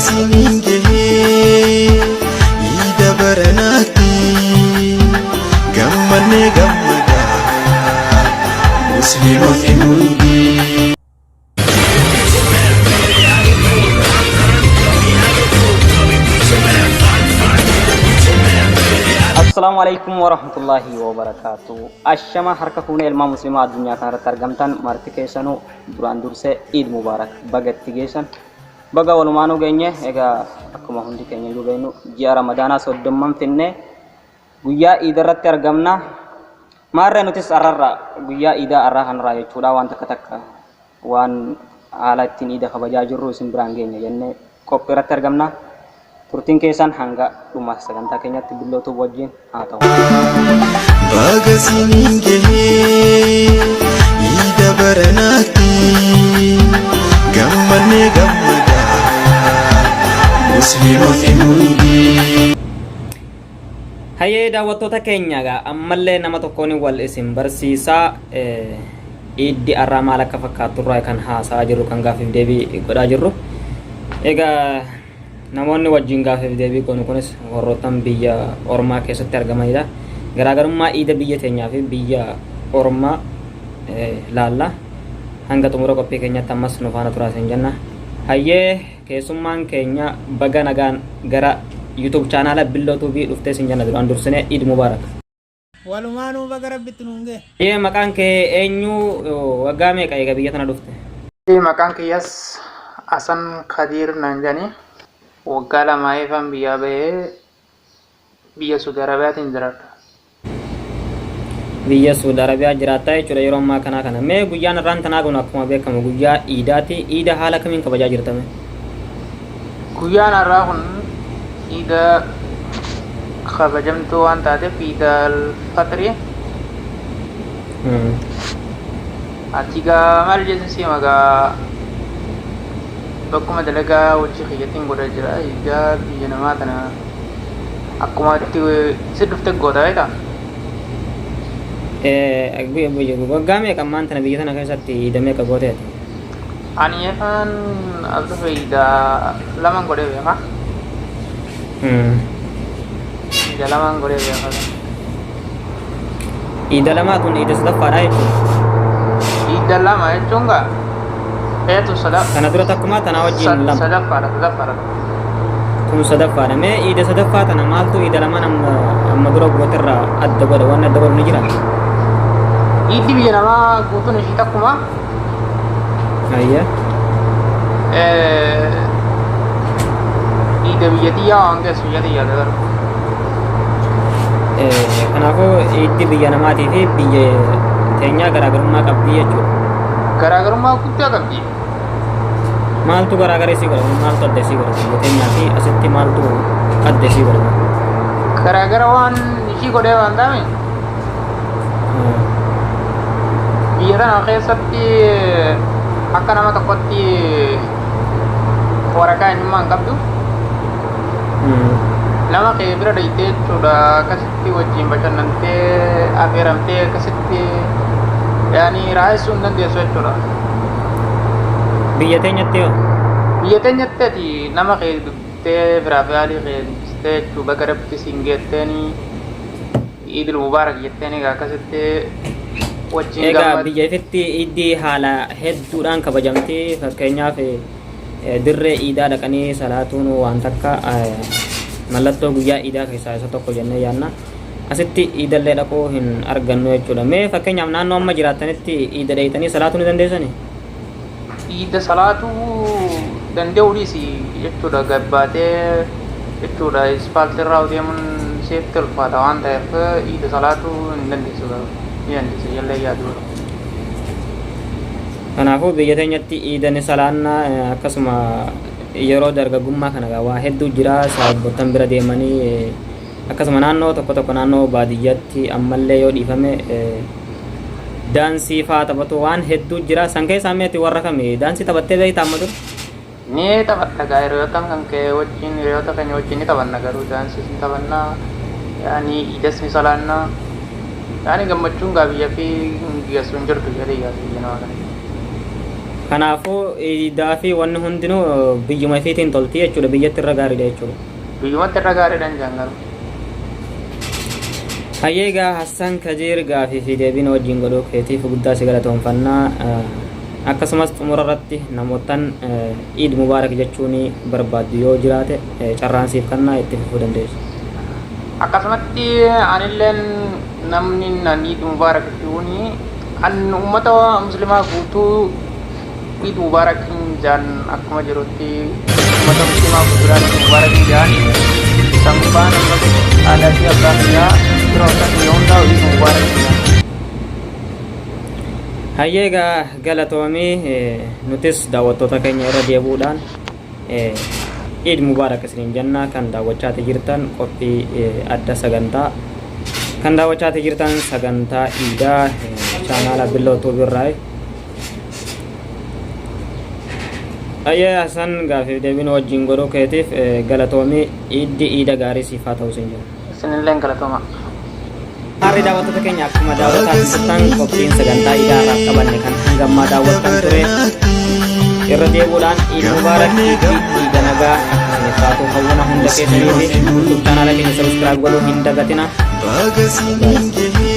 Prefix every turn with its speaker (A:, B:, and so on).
A: Siniin gahee iida baranaatti gammannee gammadaa musliimonni hundi.
B: Assalaamu alaikum warahmatullaahi wabarakaatu. Ashama harka fuunee ilmaan musliimaa addunyaa kanarratti argamtan marti keessanuu duraan dursee Iid Mubaarak baga itti geessan. Baga walumaanuu geenye. Egaa akkuma hundi keenya iyyuu beeknu ji'a Ramadaanaa soddomman finnee guyyaa Iida irratti argamna. Maarree nutis har'arra guyyaa Iidaa har'aa kanarraa jechuudha waan takka takka waan haala ittiin Iida kabajaa jirru isin biraan geenya jennee qophii irratti argamna. Turtiin keessan hanga dhuma sagantaa keenyatti Billoo Tube wajjin haa ta'u.
A: Baga siniin gahee iida baranaatti gammannee gammadaa musliimonni hundi.
B: Hayyee daawwattoota keenya egaa ammallee nama tokkoon wal isin barsiisaa iiddi arraa maal akka fakkaattu irraa kan haasa'aa jirru kan gaaffiif deebii godhaa jirru. Egaa Namoonni wajjin gaaffiif deebii goonu kunis warroottan biyya ormaa keessatti argamanidha. Garaagarummaa iida biyya teenyaa fi biyya ormaa laalla. Hanga xumura qophii keenyatti ammas nu faana turaa isin jenna. Hayyee keessummaan keenya baga nagaan gara YouTube chaanaala Billoo Tuubii dhuftee isin jenna duraan dursinee Iid Mubaarak.
C: Walumaanuu baga Rabbitti nuun gahe.
B: Hayyee maqaan kee eenyu waggaa meeqa eega biyya tana dhufte?
D: Maqaan kiyyas Hasan Kadiir naan jedhani. Waggaa lamaayifan biyyaa bahee biyya Suudi Arabiyaatiin jiraadha.
B: Biyya Suudi Arabiyaa jiraattaa jechuudha yeroo ammaa kanaa kana. Mee guyyaan har'aan tanaa kun akkuma beekamu guyyaa Iidaati. Iida haala kamiin kabajaa jirta mee?
D: Guyyaan har'aa kun Iida kabajamtuu waan taateef Iida al-Faxri. Ati gaa maal jechuun si hima gaa bakkuma dalagaa hojii kiyyattiin godha jira. Iida biyya namaa tana akkuma itti si dhufte goota beektaa?
B: Waggaa meeqa ammaan tana biyya tana keessatti iida meeqa gooteeti?
D: Ani afaan as dhufe iida laman godhee beeka. Iida laman godhee beeka.
B: Iida lamaa tun iida sadaffaadha jechuudha.
D: Iida lama jechuun gaa feetu sada
B: Kana dura takkumaa tanaa wajjin lama.
D: Sadaffaadha sadaffaadha.
B: Tun sadaffaadha. Mee iida sadaffaa tana maaltu iida lamaan amma amma dura gooterraa adda godha? Wanni adda godhu ni jira?
D: Iiddi biyya namaa guutuun ishii takkuma.
B: Ayya.
D: Iida biyya tiyyaa waan geessu biyya tiyyaa garuu.
B: Kanaafuu iiddi biyya namaatii fi biyya teenyaa garaagarummaa qabdi jechuudha.
D: Garaagarummaa guddaa qabdi.
B: Maaltu garaagara isii godha? Maaltu adda isii godha? Biyya teenyaa fi asitti maaltu adda isii godha?
D: Garaagara waan ishii godhee waan ta'ame Biyya tana keessatti akka nama tokkotti waraqaa eenyummaa hin qabdu. Nama kee bira dhayxee jechuudha akkasitti wajjin bashannantee afeeramtee akkasitti yaani raayessuu hin dandeessu jechuudha.
B: Biyya teenyatti hoo?
D: Biyya teenyatti ati nama kee dubbiftee firaa fi haalii kee dubbistee jechuu baga rabbi siin geetteeni Iidil Mubaarak jetteen egaa akkasitti wajjin
B: Egaa
D: gammad.
B: biyya ifitti iiddi haala hedduudhaan kabajamti. Fakkeenyaaf dirree iidaa dhaqanii salaatuun waan takka mallattoo guyyaa iidaa keessaa isa tokko jennee yaadna. Asitti iidallee dhaquu hin argannu jechuudha. Mee fakkeenyaaf naannoo amma jiraattanitti iida dheeyxanii salaatuu ni dandeessanii?
D: Iida salaatuu danda'uu dhiisi jechuudha gad baatee jechuudha ispaaltii irraa deemuun sitti ulfaata waan ta'eef iida salaatuu hin dandeessu garuu ni dandeessa jallee yaadu garuu.
B: Kanaafuu biyya teenyatti iida ni salaanna akkasuma yeroo dargaggummaa kana egaa waa hedduu jira saahibboottan bira deemanii Akkasuma naannoo tokko tokko naannoo baadiyyaatti ammallee yoo dhiifame daansii faa taphatu waan hedduu jira. San keessaa mee ati warra kami daansii taphattee beektaa amma dura?
D: Ni taphadha gaa hiriyoota kan kee wajjin hiriyoota keenya wajjin ni taphanna garuu daansiis ni taphanna yaani iidas ni salaanna yaani gammachuun gaa biyya fi geessu hin jirtu jedhee yaadu biyya namaa kana.
B: Kanaafuu iidaa fi wanni hundinuu biyyuma ifiitiin tolti jechuudha. Biyyatti irra gaariidha jechuudha.
D: Biyyumatti irra gaariidha hin jaan garuu.
B: Hayyee egaa Hassan Kajiir gaafii fi deebiin wajjin godhuu keetiif guddaa si galatoomfannaa. Akkasumas xumura irratti namoottan Iid Mubaarak jechuun barbaaddu yoo jiraate carraan siif kannaa itti fufuu dandeessu.
D: Akkasumatti anilleen namni nan Iid Mubaarak jechuun an uummata muslimaa guutuu Iid Mubaarak hin jaan akkuma jirutti uummata muslimaa guutuudhaan Iid Mubaarak hin jaan sanbaan ammas haadhaa fi abbaa kiyyaa firoottan kiyya hundaa Iid Mubaarak hin jaan.
B: Hayyee egaa galatoomi nutis daawwattoota keenya irra deebi'uudhaan Iid Mubaarak isiniin jenna kan daawwachaati jirtan qophii adda sagantaa kan daawwachaati jirtan sagantaa iidaa chaanaala Billoo Tuubii irraa. Hayyee Hasan gaafiif deebiin wajjin godhuu keetiif galatoomi iiddi iida gaarii siif haa ta'u siin jenna.
D: Isinilleen galatooma.
B: Harri daawwattoota keenya akkuma daawwataa turtan qophiin sagantaa iidaa irraaf qabanne kan hanga ammaa daawwattan ture irra deebi'uudhaan Iid Mubaarak iiddi iida nagaa akka isiniif taatu hawwina hunda keessanii fi YouTube chaanaala keenya subscribe godhuu hin dagatina.
A: Baga siniin gahee.